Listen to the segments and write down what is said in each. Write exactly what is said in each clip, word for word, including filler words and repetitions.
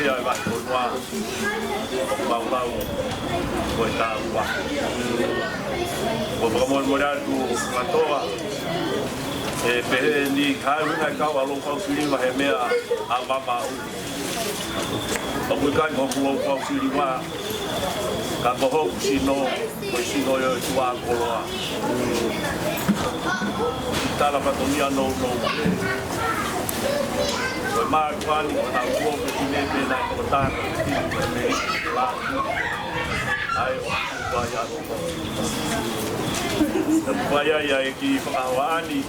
ʻIa e vahe ko ua, ʻoku mau lau ko e tāua. Ko e fakamolemole atu kātoa, ʻe pehē ni ka ʻi ai ha kau ʻa Loupausiliva he meʻa ʻa mamaʻu. ʻOku ʻikai ko Loupausiliva, ka ko hoku sino, ko e sino ʻo e ʻOtua koloa. Tala fatongia nounou. Ko e mātuʻa ni, ko e hau kuo ke kine pē nai ko tāna, ko e mei la. ʻAi ʻo kuai ʻa Loupausiliva. Kuai ai ʻa e kiʻi fakahoa ni,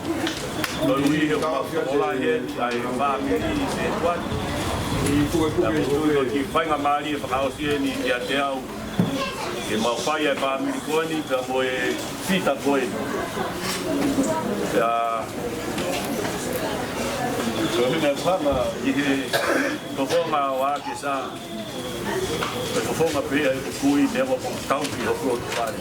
ko e ui he ʻoku mau fakahoa he, ʻa e fāmili ʻi he kuat. Ko e kiʻi faingamālie fakaʻosi eni ʻiate au. Ke mau fai ʻa e fāmili ko eni, pea mo e fita ko eni. Pea, ko e meʻa fana, ʻi he tokonga ʻo ʻAkesa, ko e tokonga pē ia ʻeku kui, neongo ʻoku tau ki hoku loto fale.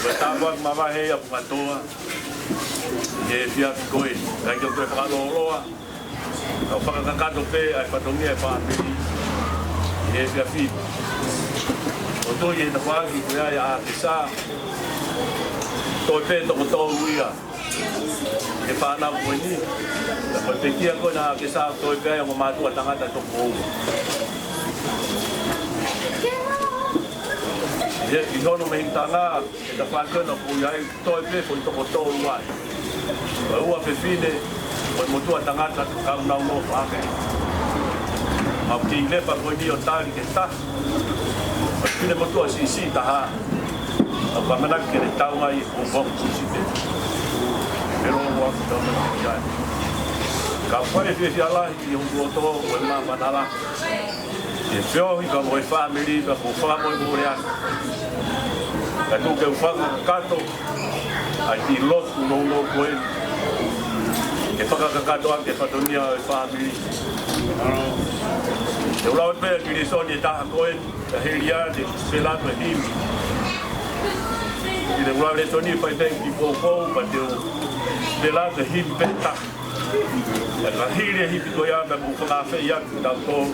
Ko e tāpuaki mavahe ia ʻoku matoa, ʻi he efiafi ko eni. ʻIkai ke u toe fakalōloa, kau fakakakato pē ʻa e fatongia e fāmili ʻi he efiafi. ʻOku ou tui ʻi he tafaʻaki ko ia ʻa ʻAkesa, toe pē toko tolu ia ʻi he fānau ko eni. Ka ko e pekia ko ena ʻa ʻAkesa, toe pē ia ʻa e ongo mātuʻa tangata toko ua. ʻI he, ʻi hono mei tanga, ʻi he tafaʻaki ko ena ʻoku ʻi ai, toe pē foʻi toko tolu ai. Ko e ua fefine, ko e motuʻa tangata, kau nau nofo ake. Mau kiʻi lepa ko eni ʻo tali ke ta. Ko e fefine motuʻa siʻisiʻi taha. ʻOku ou ʻamanaki ke ne tau mai ʻo vong kusi pē. Pero ua ki tau mai ki ai. Ka fai e fiefia lahi ʻi hoku loto, ko e māfana lahi. ʻE feohi ka mo e fāmili, ka ko fakamolemole atu. Ka tuku ke u fakakakato ʻa e kiʻi lotu nounou ko eni. Ke fakakakato ʻaki e fatongia ʻo e fāmili. Te u lau pē kiʻi lēsoni ʻe taha ko eni, ka hili ʻa e te pela ko e himi. ʻI he lau lēsoni fai pē ki pōpō, ka te u pela ko e himi pē taha. Ka hili e himi ko ia, ka mou fakaafeʻi atu kitautolu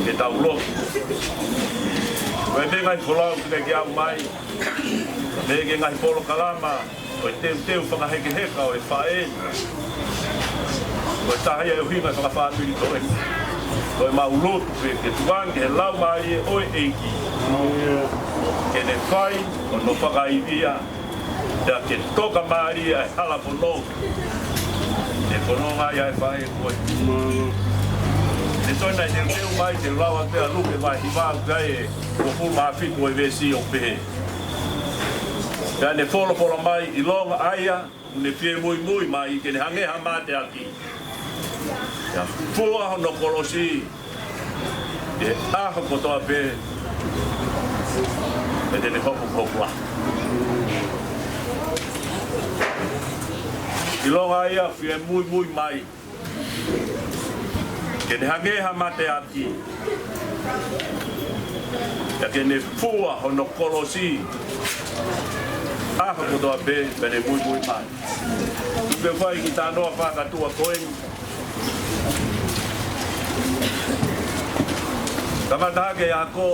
ke tau lotu. Ko e meʻa ngaahi folau ke ke au mai, meʻa ke ngaahi polokalama, ko e teuteu fakahekeheka ʻo e faʻē. Ko e taha ia e ʻuhinga fakafāmili ko ē. Ko e mau lotu pē ke tukuange he laumālie ʻo e ʻEiki ke ne fai hono fakaivia. Pea ke toka mālie ʻa e hala pono. ʻE pono ngai ʻa e faʻē ko ē. ʻE toe nai te u teu mai, te u lau atu ʻa Luke vahe hiva, ʻoku ʻi ai e uofulu mā fitu ʻo e veesi ʻoku pehē. Pea ne folofola mai, ʻilonga ʻa ia ʻoku ne fie muimui mai ke ne hangē ha mateaki, pea fua hono kolosi, ʻi he ʻaho kotoa pē, pea te ne hopohopo ā. ʻIlonga ia fie muimui mai ke ne hangē ha mateaki, pea ke ne fua hono kolosi, ʻaho kotoa pē, pea ne muimui mai. Pea fai ki he talanoa fakatuʻa ko eni. Kamata hake ʻa ko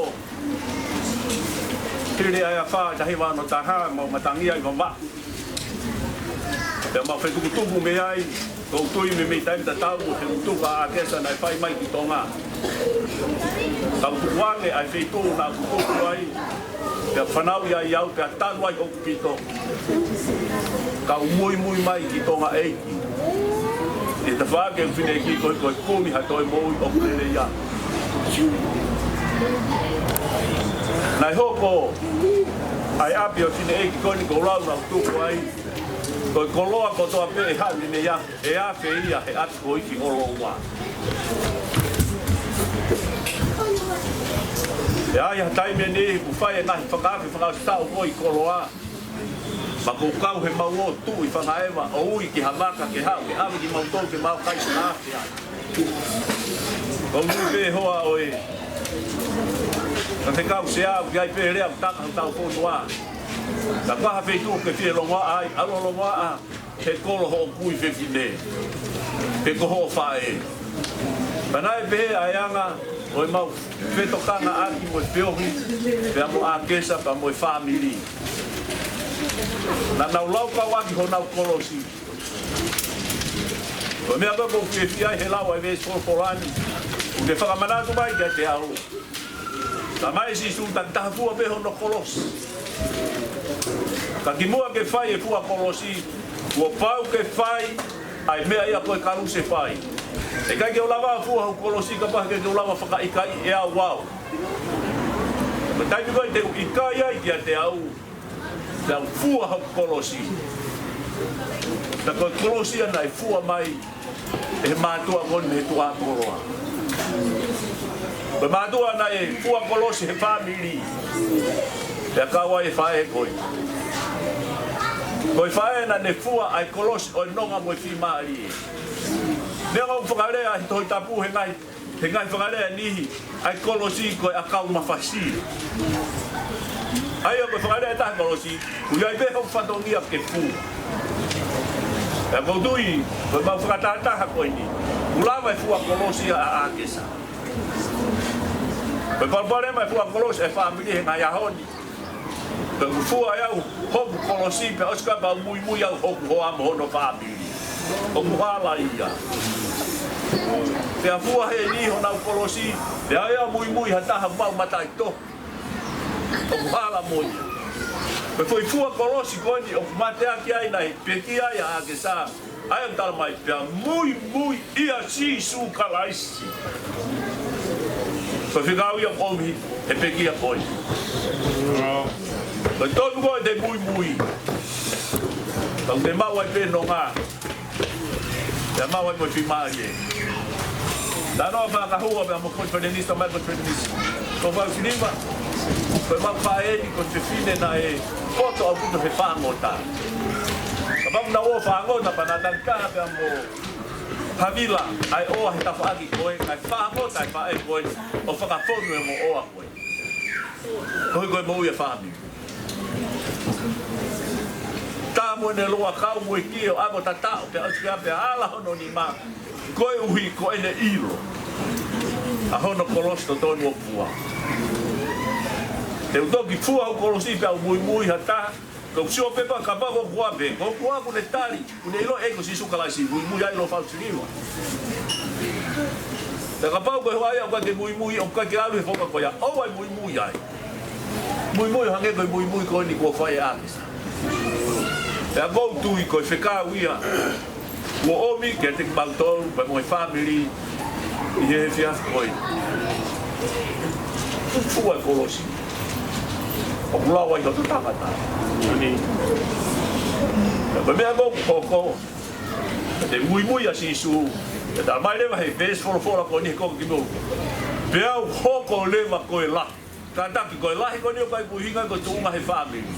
Tili ai ʻa e fā tahi vā no taha, mau matangi ai vava. Pea mau fetukutuku mei ai, ʻoku ou tui mei mei taimi tatau, ʻo fetukutuku ʻa ʻAkesa naʻe fai mai ki Tonga. Kau tukuange ʻa e feituʻu naʻa ku tuku ai, pea fanauʻi ai au, pea tanu ai hoku pito. Kau muimui mai ki Tonga ʻEiki. ʻI he tafaʻaki ʻeku fineʻeiki ko e, ko e kumi ha toe moʻui ʻoku lelei ia. Naʻe hoko ʻa e ʻapi ʻo e fineʻeiki ko eni ʻoku ou lau naʻa ku tuku ai, ko e koloa kotoa pē ʻe haʻu mei ai, ʻe afe ia he ʻapi ko Ifi Holoua. ʻE ʻi ai ha taimi ʻe niʻihi ʻoku fai e ngaahi fakaafe fakaʻosi taʻu ko ē ʻi koloa. Pea ʻoku kau he mau ō tuʻu ʻi Fangaʻeva ʻo ui ki ha vaka ke haʻu, ke ʻave kimautolu ke mau kai fakaafe ai. Ko e ui pē hoa ʻo e faifekau sea, ʻoku ʻi ai pē lea ʻoku taka hotau fonua. Ka ko ha feituʻu ke fie longoaʻa ai, ʻalu ʻo longoaʻa he kolo hoʻo kui fefine, pe ko hoʻo faʻē. Pea naʻe pehē ʻa e anga ʻo ʻemau fetokangaʻaki mo e feohi, pea mo ʻAkesa, pea mo e fāmili. Naʻa nau laukau ʻaki honau kolosi. Ko e meʻa ko ē ʻoku ou fiefia ai he lau ʻa e veesi folofola ni, ʻoku ne fakamanatu mai kiate au. Talamai ʻe Sīsū, takitaha fua pē hono kolosi. Ka kimuʻa ke fai e fua kolosi, kuo pau ke fai ʻa e meʻa ia ko e kalusefai. ʻE ʻikai ke u lava fua hoku kolosi kapau he ʻikai ke u lava fakaʻikaiʻi ʻe au au. Ko e taimi ko ē te u ʻikai ai kiate au, te u fua hoku kolosi. Pea ko e kolosi ia naʻe fua mai ʻe he mātuʻa ko eni mei tuʻa koloa. Ko e mātuʻa naʻe fua kolosi he fāmili. Pea kau ai e faʻē ko ē. Ko e faʻē naʻa ne fua ʻa e kolosi ʻo e nonga mo e fiemālie. Neongo ʻoku fakalea he Tohi Tapu he ngaahi, he ngaahi fakalea ʻe niʻihi, ʻa e kolosi ko e ʻakau mafasi. ʻA ia ko e fakalea ʻe taha kolosi, ʻoku ʻi ai pē hoku fatongia ke fua. Pea ʻoku ou tui, ko ʻemau fakatahataha ko eni, ʻoku lava e fua kolosi ʻa ʻAkesa. Ko e palopalema e fua kolosi e fāmili he ngaahi ʻaho ni. Pea ʻoku fua ʻe au hoku kolosi, pea ʻosi ko ia pea u muimui au hoku hoa mo hono fāmili. ʻOku hala ia. Pea fua heni honau kolosi, pea ʻe au muimui ha taha mau mataʻitohi. ʻOku hala mo ia. Ko e foʻi fua kolosi ko eni ʻoku mateaki ai, naʻe pekia ai ʻa ʻAkesa. ʻA ia ʻoku talamai pea muimui ʻia Sīsū Kalaisi. Ko e fekau ia ʻoku ʻomi he pekia ko ē. Ko e tonu ko ē te muimui, ka ʻoku te maʻu ai pē nonga. Pea maʻu ai mo e fiemālie. Talanoa fakahua pea mo e konifelenisi, tamai konifelenisi. Ko Fausiliva, ko ʻemau faʻē ni ko e fefine naʻe poto ʻaupito he fāngota. Kapau naʻa nau ō fāngota pea naʻa nau tangata pea mo Havila ʻa e ʻoa he tafaʻaki ko ē, kae fāngota e faʻē ko ē ʻo fakafonu e ongo ʻoa ko ē. Koeʻuhi ko e moʻui e fāmili. Tā mo ʻene loa kau mo e kie ʻo ako tataʻo pea ʻosi pea pea ala hono nima. Koeʻuhi ko ʻene ʻilo ʻa hono kolosi totonu ʻoku fua. Te u toki fua hoku kolosi pea u muimui ha taha. Ko e sio pē pea kapau ko e kua pē, ko e kua ʻoku ne tali, ʻoku ne ʻilo ʻe ko Sīsū Kalaisi, muimui ai ʻilo Fausiliva. Pea kapau ko e hoa ia ʻoku ʻikai ke muimui, ʻoku ʻikai ke ʻalu he founga ko ia, ʻoua ʻe muimui ai. Muimui ʻo hangē ko e muimui ko eni kuo fai ʻe ʻAkesa. Pea ʻoku ou tui ko e fekau ia kuo ʻomi kiate kimautolu pea mo e fāmili ʻi he efiafi ko ē. Fua e kolosi. ʻOku lau ai hoto tangata. Ko e meʻa ʻoku hoko, te muimui ʻa Sīsū. Pea talamai leva he veesi folofola ko eni he koko kimui. Pea u hoko leva ko e lahi. Kātaki ko e lahi ko eni ʻoku ʻikai ko e ʻuhinga ko e tuʻunga he fāmili.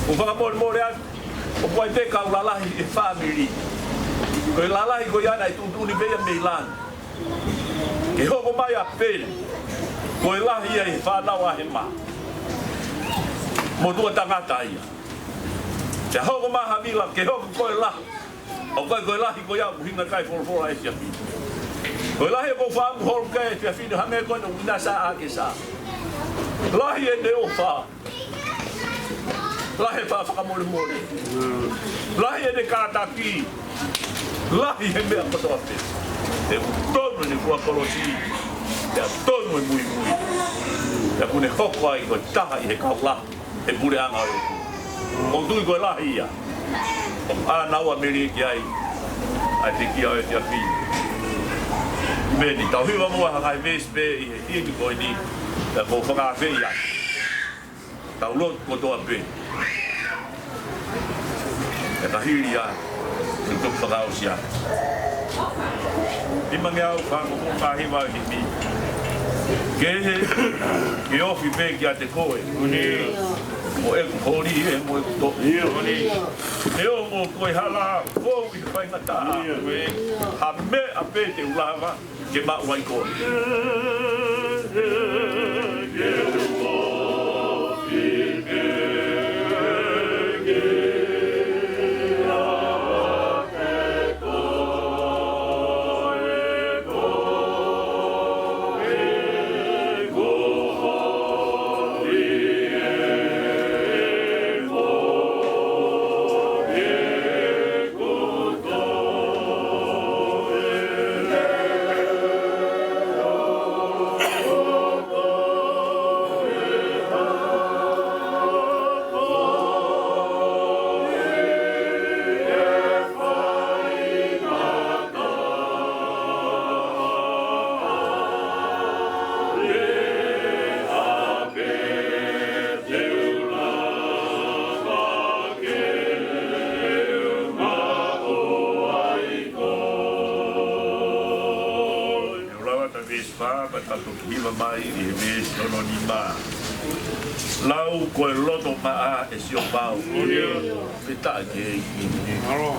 ʻOku fakamolemole atu, ʻoku ʻi ai pē kau lalahi he fāmili. Ko e lalahi ko ia naʻe tuʻutuʻuni pē ia mei langi. Ke hoko mai ʻa Peni, ko e lahi ia he fānau ʻa Hema. Motuʻa tangata ia. Ke hoko mai ʻa Havila, ke hoko ko e lahi. ʻOku ʻikai ko e lahi ko ia ʻoku ʻuhinga ki ai e folofola he efiafi ni. Ko e lahi ʻoku ou faʻa holo ki ai he efiafi ni, hangē ko eni ʻoku ʻinasi ʻa ʻAkesa. Lahi ʻene ʻofa. Lahi e faʻa fakamolemole. Lahi ʻene kātaki. Lahi he meʻa kotoa pē. He ʻoku tonu ʻene fua kolosi. He ʻoku tonu e muimui. He ʻoku ne hoko ai ko e taha ʻi he kau lahi he puleʻanga ʻo e ʻOtua. ʻOku ou tui ko e lahi ia. ʻOku ʻānaua meli ki ai ʻa e pekia ʻo e efiafi ni. Meni, tau hiva muʻa ha ngaahi veesi pē ʻi he himi ko eni, pea ʻoku ou fakaafeʻi ai. Tau lotu kotoa pē. Pea ka hili ia, te u toki fakaʻosi ai. Nimangeau fāngofulu mā hiva ʻo e himi. Kehe, ke ofi pē kiate koe. Mo ʻeku holi ē, mo ʻeku toʻi. Neongo ko e hala, kou ʻi he faingataʻa. Ha meʻa pē te u lava ke maʻu ai koe. Pea tau toki hiva mai ʻi he veesi hono nima. Lau ko e loto maʻa ʻe Siopao. Pea taʻe ke ʻEiki.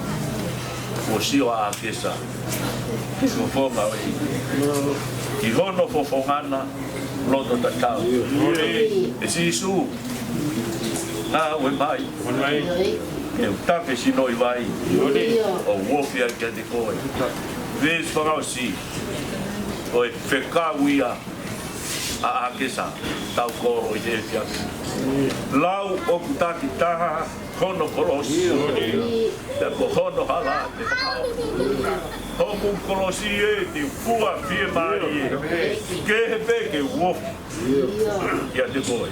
Kuo sio ʻa ʻAkesa ki he fofonga ʻo e ʻEiki, ki hono fofonga na loto tatau. ʻE Sīsū, ngāue mai, ke u tafe sino ʻi vai, ʻo u ofi ai kiate koe. Veesi fakaʻosi ʻo e fekau ia ʻa ʻAkesa, tau kolo ʻi he efiafi. Lau ʻoku takitaha hono kolosi, pea ko hono hala te fakao. Hoku kolosi ē, te u fua fiemālie, kehe pē ke u ofi kiate koe.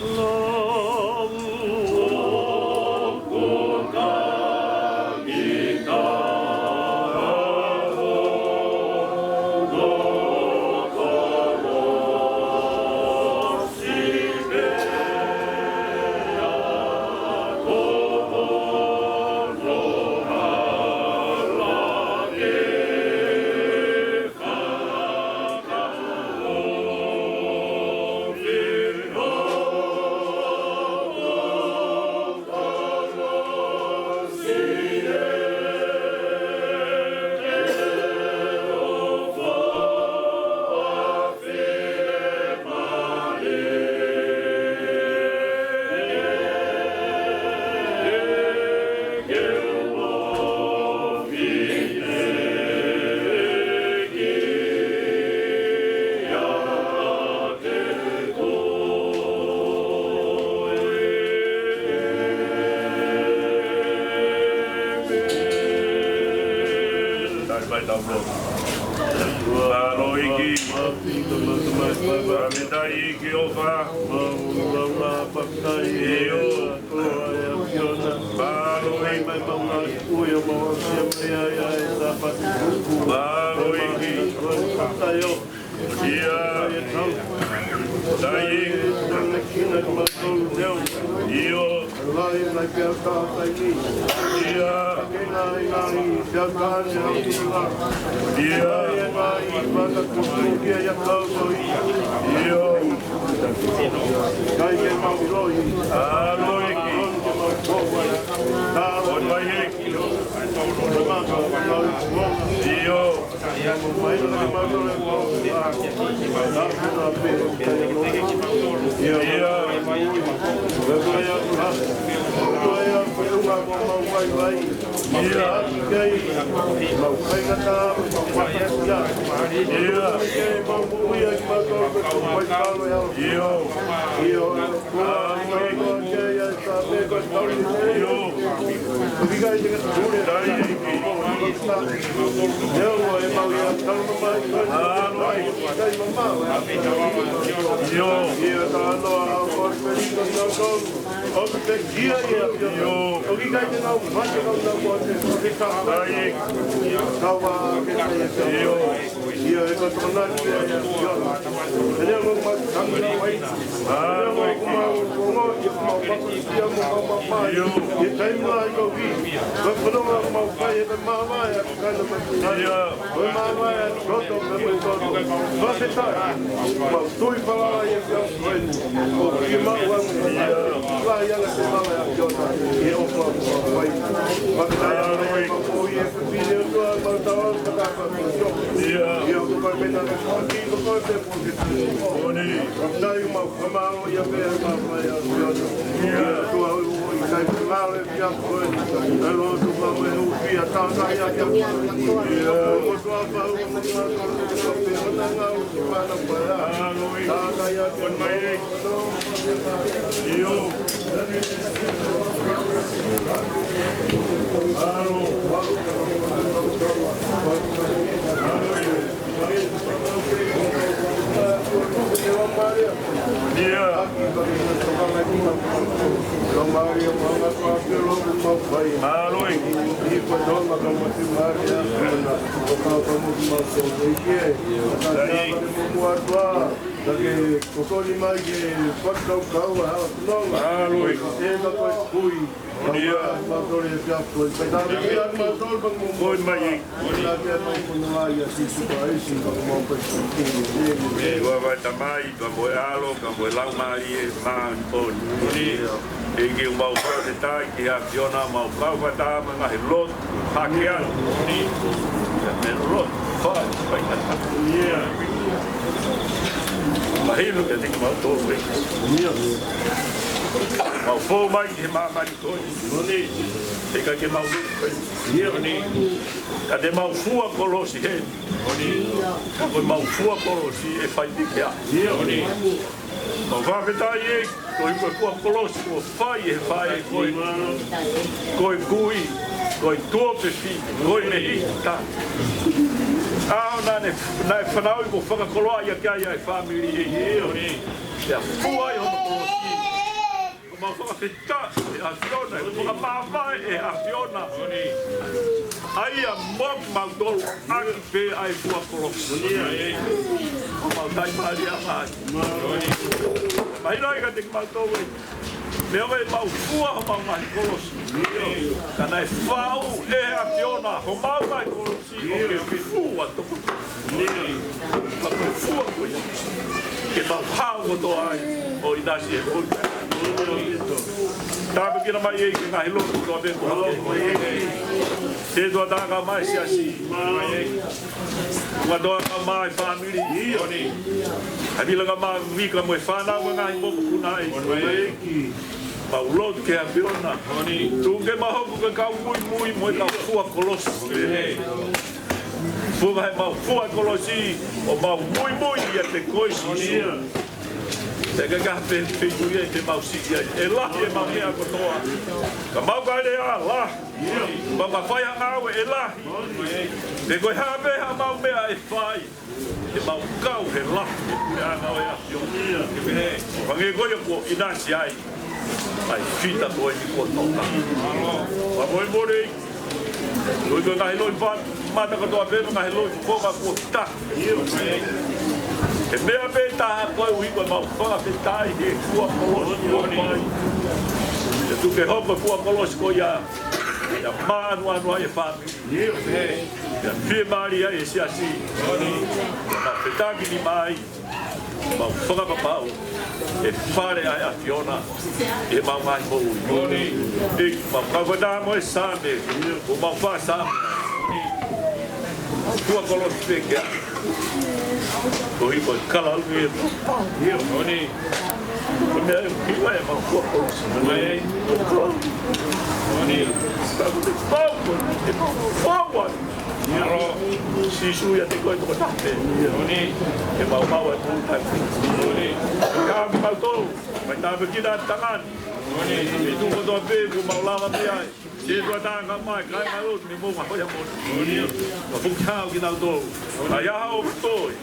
Mālō ʻEiki. Mālō ʻEiki ʻofa. ʻIo. Mālō ʻEiki. Mālō ʻEiki. ʻIa. Mālō ʻEiki. ʻIo. ʻIa. ʻIa. ʻIo. Mālō ʻEiki. ʻOi mai ʻEiki. ʻIo. ʻIa. ʻIa. ʻIa. ʻIo. ʻIo. ʻIo. ʻIo. Ko ka ka mo ki ma ko ko i ke. Ka ka ka mo mo atua. Ka ke ko ko ni mai ke fakakaukau a ha tunonga. Alo i. E ka ko e kui. Ia. Ma tole e pia ko e. Pe ka ke ia ma tole pa mo mo. Ko i mai. Ia ke mai ko no ai a si su pa e si pa mo pa si. E ua vai tamai, ka mo e alo, ka mo e laumālie, ma o ni. ʻEiki, ʻoku mau fakafetaʻi ki he ʻAfiona, mau kau fakataha mo e ngaahi lotu hake atu ni. Ia, mo e lotu fai, fai atu. Ia. Mahino kiate kimautolu ē. Ia. Mau fou mai ki he māmani ko eni. Ko eni. ʻIkai ke mau lotu ē. Ia. Ko eni. Ka te mau fua kolosi heni. Ko eni. Ka ko e mau fua kolosi ʻe fai pē ki ai. Ia. Ko eni. Mau fakafetaʻi ē, ko e, ko e fua kolosi kuo fai ʻe he faʻē ko ē. Ko e kui, ko e tuofefine, ko e mehikitaki. ʻA ia naʻe, naʻe fanauʻi kuo fakakoloaʻi ʻaki ai ʻa e fāmili ē. Ia. Pea fua ai hono kolosi. Ko mau fakafetaʻi ʻe he ʻAfiona, ko mau fakamāvae ʻe he ʻAfiona. ʻA ia mo kimautolu ʻaki pē ʻa e fua kolosi. Ko mau tai mālia mai. Mahino ai kiate kimautolu ē. Meʻa mai mau fua homau ngaahi kolosi. Ka naʻe faʻu ʻe he ʻAfiona homau ngaahi kolosi ʻo ke fua toko. Ka ko e fua ko ia. Ke mau hao kotoa ai ʻo ʻinasi he ʻOtua. Tāpuekina mai ē ki he ngaahi lotu kotoa pē ko ē. Setuata ka mai siasi. Ua toa ka mai fāmili. Ia. Havila ka mai mika mo e fānau mo e ngaahi mokopuna ē. Mau lotu ki he ʻAfiona. Tuku ke mau hoko ko e kau muimui mo e kau fua kolosi. Fua he mau fua kolosi ʻo mau muimui ʻiate koe Sīsū. Te ke ka pe pe tu ia te mau si ia. ʻE lahi ʻemau meʻa kotoa. Ka mau ka lea lahi. Mau ka fai ha ngāue ʻe lahi. Pe ko e hā pē haʻamau meʻa ʻe fai. Te mau kau he lahi ʻe puleʻanga ʻo e ʻAfiona. Hangē ko ia kuo ʻinasi ai ʻa e fita ko eni kuo toka. Fakamolemole. Ko e ngaahi lotu fakamata kotoa pē, ngaahi lotu fofonga kuo tā. He meʻa pē taha ko e ʻuhi ko e mau fakafetaʻi he fua kolosi kuo fai. Ia tuku ke hoko fua kolosi ko ia. Ia mānuʻanuʻa ai e fāmili. Ia fiemālie ai e siasi. Mau fetakinima ai. Mau fakapapau ʻe fale ʻa e ʻAfiona ʻi heʻemau ngaahi moʻui. ʻEiki, mau kau fakataha mo e Saame, ko mau fā Saame. Mau fua kolosi pē ki ai. Ko e hiko e kalauni ē. Ia, ko e meʻa ē, ʻoku ʻi ai ʻemau fua kolosi. Ka ko e pau ko ē, ʻemau fua. Sīsū ʻiate koe tokotaha pē. Ke mau maʻu ʻa e pūtaki. Ka mau tō, mai tāpuekina ʻa e tangata ni. ʻE tuʻu kotoa pē, kuo mau lava mei ai. Setuata ka mai, kāinga lotu, ne mou ngā hoia mo. Ka fuki hao kinautolu. Ka ia hao toi.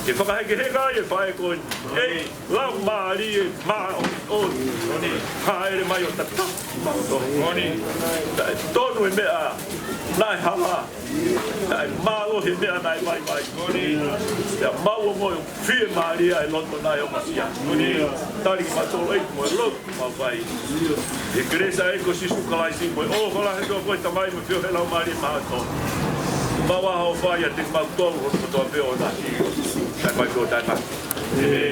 Ke fakahekeheka ai e faʻē ko eni. ʻEi, laumālie māʻoniʻoni. Hāʻele mai ʻo tata. Naʻe tonu e meʻa naʻe hala. Naʻe mālohi e meʻa naʻe vaivai. Pea mau ongoʻi ʻoku fiemālie ʻa e loto naʻe ʻomasia. Tali kimautolu ʻEiki mo e lotu mau fai. ʻI he kelesi ʻa e ʻEiki ko Sīsū Kalaisi mo e ʻofa lahi ʻa e ʻOtua ko e Tamai mo e feohi ʻa e Laumālie Māʻoniʻoni. Mau ʻofa ʻiate kimautolu kotoa pē ʻo nasi. Taʻe mai ko taʻe mai. ʻĒmeni.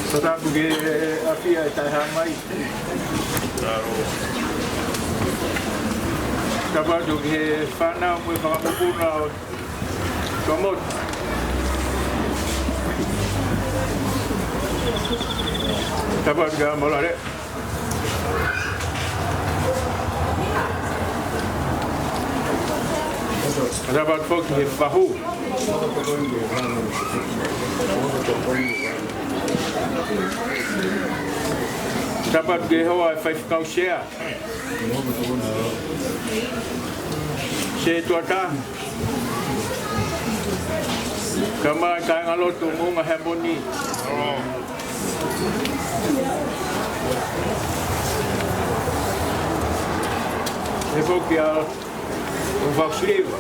Fakatapu ki he ʻafio ʻa e Taʻehāmai. Tapu atu ki he fānau mo e fakamokopuna ʻo Tuʻamotu. Tapu atu ki he Molale. Tapu atu foki ki he fahu. Tapu atu ki he hoa ʻo e faifekau sea. Setuata. Kae ʻumaʻā e kāingalotu ʻo Moʻunga Heamoni. He foki ʻa ʻUvausiliva.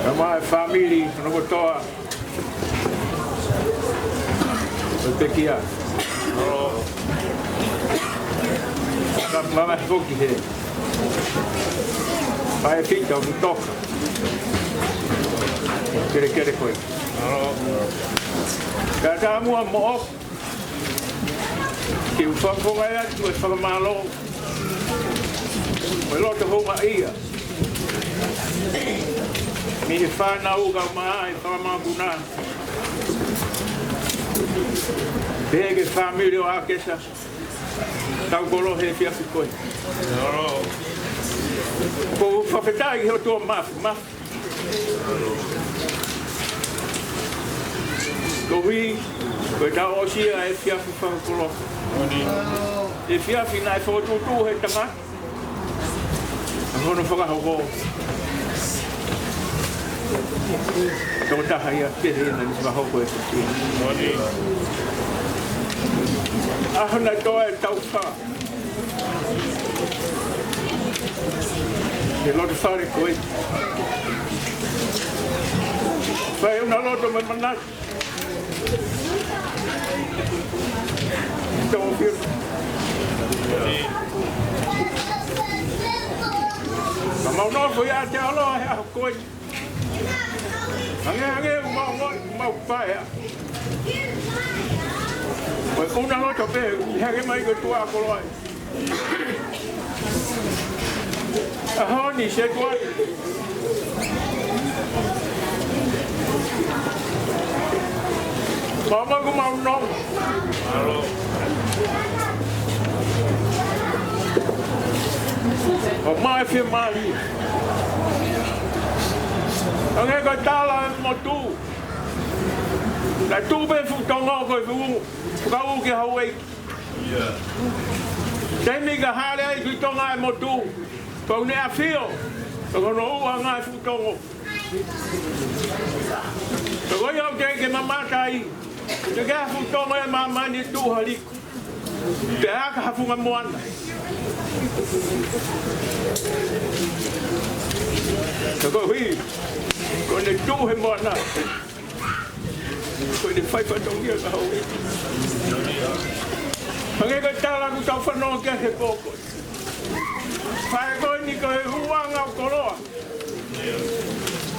Kae ʻumaʻā e fāmili hono kotoa. ʻO e pekia. Ka mama foki he. Pae fita ʻo Mutoka. Kelekele ko ē. Ka tā muʻa moʻoku. Ke u fakafofongaʻi atu e fakamālō. Mo e loto houngaʻia. Mei he fānau kae ʻumaʻā e fakamākuna. Pehē ki he fāmili ʻo ʻAkesa. Tau koloa he efiafi ko ē. ʻOku ou fakafetaʻi ki he ʻOtua Mafi, Mafi. Koeʻuhi, ko e tau ʻosi ʻa e efiafi fakakoloa. Efiafi naʻe fokotuʻutuʻu he tangata. Hono fakahoko. Tokotaha ia pehē naʻe fakahoko e efiafi. ʻAho naʻe toʻo e tau fā. He loto fale ko ē. Fai ʻuna loto mo e manatu. Tau fio. Ka mau nofo ʻi Aotearoa he ʻaho ko ē. Hangē, hangē, mau ngoi, mau paea. Ko e ʻuna loto pē, hangē mai ko e tuʻa koloa. ʻAho ni se tuʻa. Mau mau ko mau nofo. ʻO mai fie mali. Hangē ko e tala e motu. Naʻe tuʻu pē fuʻu tongo ko e fuʻu, fuʻu kau ki Hauei. Taimi ka hale ai ki Tonga e motu. Pau ne ʻafio. Ka ko hono ʻuhinga e fuʻu tongo. Ka ko ia ʻoku teʻeki ke mamata ai. Teʻeki ha fuʻu tongo ʻi māmani tuʻu ha liku. Pea aka ha funga moana. Ka koeʻuhi, ko ʻene tuʻu he moana. Ko ʻene fai fatongia ka hau. Hangē ko e tala ʻoku tau fanongo ki ai he pō ko ē. Fai ko eni ko e ʻuhinga ʻo e koloa.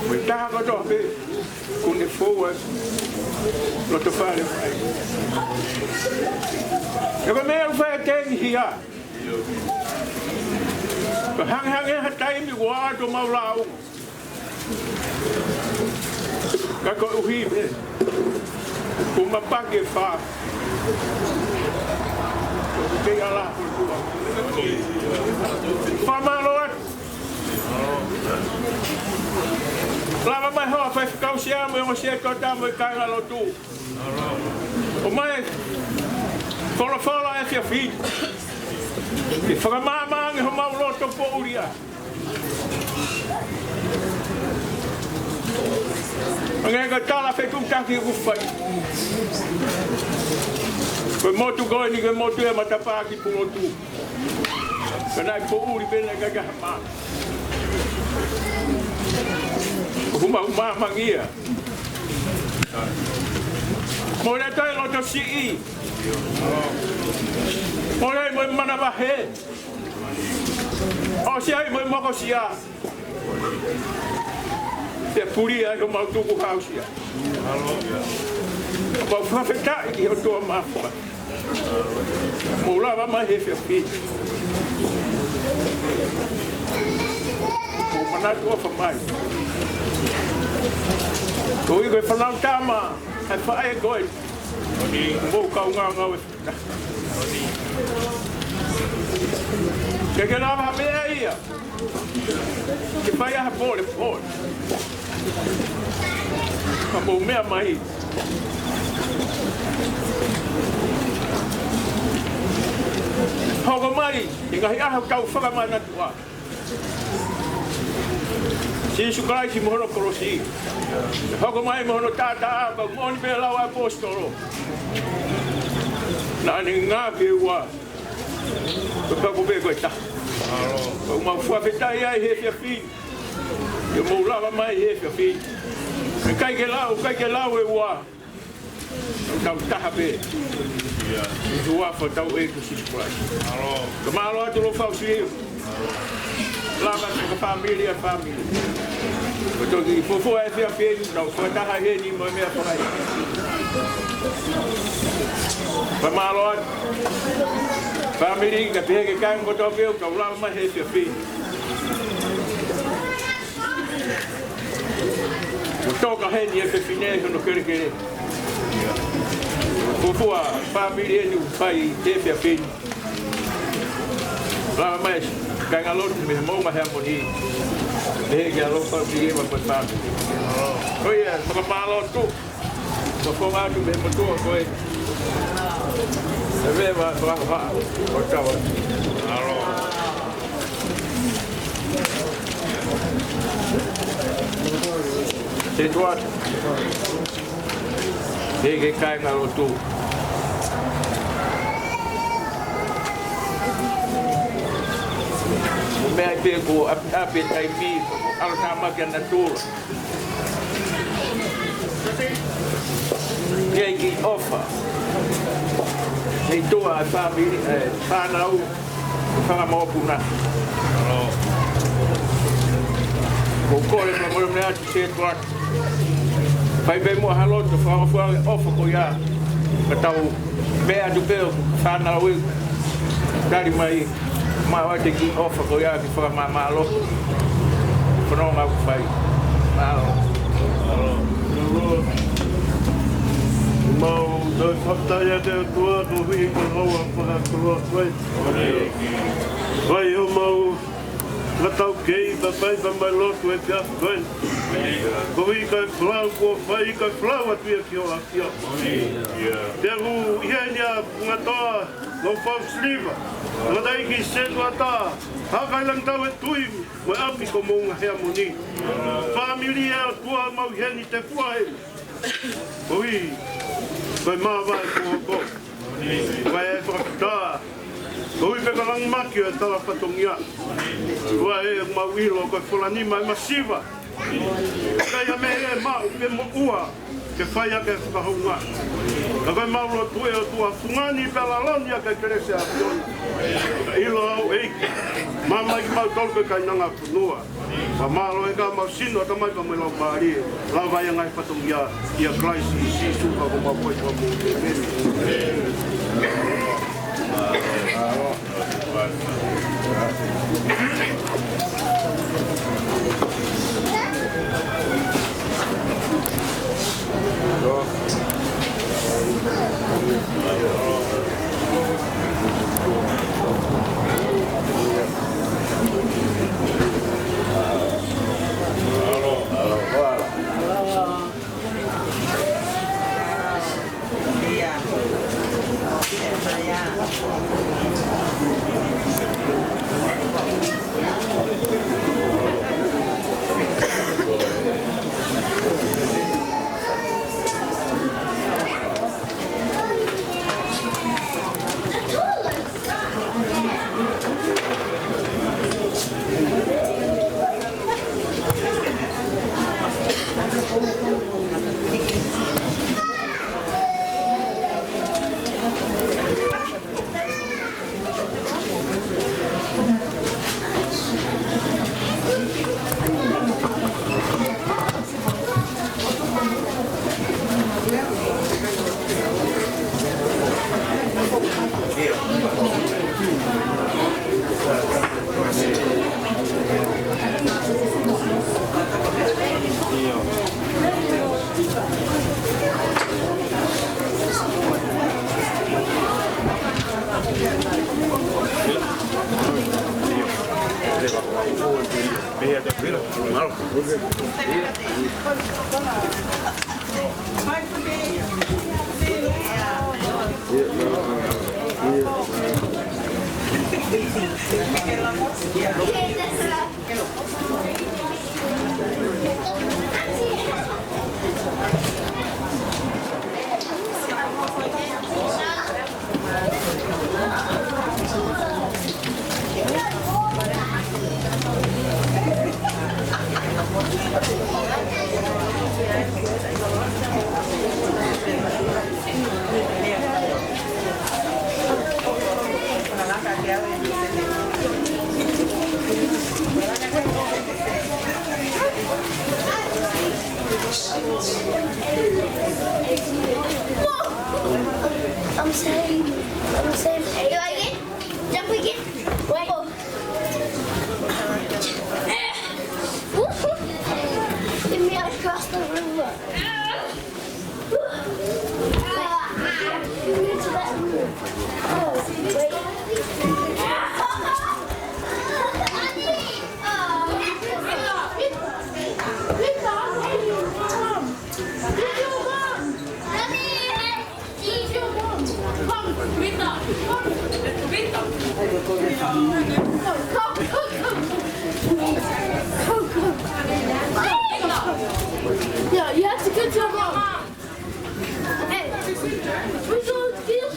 Mo e taha kotoa pē, ʻoku ne fou ai loto fale. He ko e meʻa ʻoku fai e tengi hia. Ka hangehangē ha taimi ʻoku ʻalu atu homau lau. Ka koeʻuhi pē. Kuo mapaki e fā. Kei ala. Fakamālō atu. Lava mai hoa faifekau sea mo e ongosia ʻe toʻatā mo e kāingalotu. ʻOmai folofola efiafi. Ke fakamāmā ange homau loto poʻuli. Hangē ko e tala fetuʻutaki ʻoku fai. Ko e motu ko eni ko e motu ʻi he matapā ki Pulotu. Ka naʻe poʻuli pē naʻe ʻikai ke ʻi ai ha mā. ʻOku mau māmāngia. Mole ʻa e loto siʻi. Mole mo e manavahē. ʻOsi ai mo e mokosia. Pea puli ai homau tukuhausia. Mau fakafetaʻi ki he ʻOtua Mafi. Mou lava mai he efiafi. Mou manatu ʻofa mai. Koeʻuhi ko e fānau tama, ʻa e faʻē ko ē. Mou kaungā ngāue. Ke ke lava ha meʻa ia. Ke fai ha polepole. Ka mou meʻa mai. Hoko mai, ʻi he ngaahi ʻaho ʻoku tau fakamanatu ai. Sīsū Kalaisi mo hono kolosi. Hoko mai mo hono taʻataʻa, ka moʻoni pē lau ʻa e ʻaposetolo. Naʻa ne ngāue ua. Ko e pau pē ko e taha. Ko ʻemau fakafetaʻi ai he efiafi ni. ʻIo, mou lava mai he efiafi ni. ʻIkai ke lau, ʻikai ke lau e ua. Tau taha pē. ʻI he huafa hotau ʻEiki ko Sīsū Kalaisi. Ka mālō atu Lofau Siliva. Lava atu fakafāmili ʻa e fāmili. Ko e toki fuofua efiafi ni, tau fakataha heni mo e meʻa fakalea. Ka mālō atu. Fāmili, ka pehē ki he kāinga kotoa pē ʻoku tau lava mai he efiafi ni. Mo toka heni e fefine hono kelekele. Fuofua fāmili eni ʻoku fai he efiafi ni. Lava mai kāinga lotu mei he Moʻunga Heamoni. Pehē kia Lofau Siliva mo e fāmili. Ko ia, fakamālō atu. Ko e konga atu mei he motuʻa ko ē. E veva, veva, veva. Ko tau. Mālō. Te tuat. He ke kāinga lotu. Mo e meʻa pē ko ʻapi, ʻapi taimi, ʻalu tāmaki ʻa natula. Kei kiʻi ʻofa. Nei tua e fāmili, e fānau, fanga mokopuna. Ko e kole mo e mole atu se tuat. Fai pē muʻa ha lotu, fakaʻofoʻofa e ʻofa ko ia. Ka tau meʻa atu pē ʻo fānau ē. Tali mai. Mau ʻoatu e kiʻi ʻofa ko ia ke fakamāmālohi e fononga ʻoku fai. Mālō. Mālō. Mau toe fakafetaʻi atu ki he ʻOtua koeʻuhi ko hoʻo fakakoloa ko ē. Fai homau fakataukei, pea fai homau lotu he efiafi ko ē. Koeʻuhi ko e folau kuo fai, ko e folau atu ia ki hoʻo ʻafio. Te u ʻi heni ʻa Ngatoa, Lofau Siliva, Ngataiki Setuata, Hakailangitau e Tui, mo e ʻapi ko Moʻunga Heamoni. Fāmili ʻa e ʻOtua mau ʻi heni te fua he. Koeʻuhi ko e māvae kuo hoko. Ko e fakatā. Koeʻuhi pē ko e langimaki ʻo e tala fatongia. Ko e mau ʻilo ko e fola nima e masiva. ʻIkai ha meʻa ia ʻe maʻu pe moʻua ke fai ʻaki e fakahounga. Ka ko e mau lotu ʻe ʻOtua fungani pea lālani ʻaki e kelesi ʻa e ʻAfiona. Ka ʻilo au ʻEiki, maama kimautolu ko e kainanga fonua. Pea mālō e ka mau sino ʻatamai ka mau lau pālie. Lava ia ngaahi fatongia ʻia Kalaisi Sīsū ka ko mau koe ka mau. ʻĒmeni. Yeah, you have to get your mom. Hey, we go get your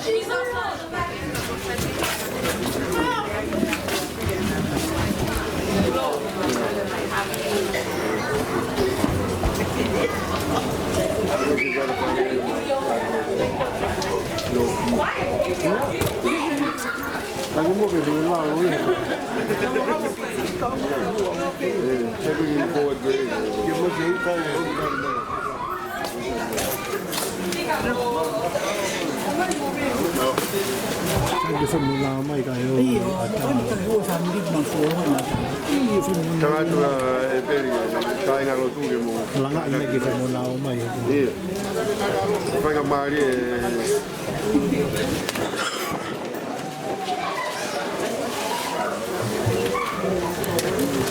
Ke femoʻuekina mai ka e o. Ia, ʻa e fai ka hua family ma fua ma. Ia, femoʻuekina. Tala atu ʻa e peli, kāinga lotu ke mo. Langa mai ke femoʻuekina mai. Ia. Fai ka mali e.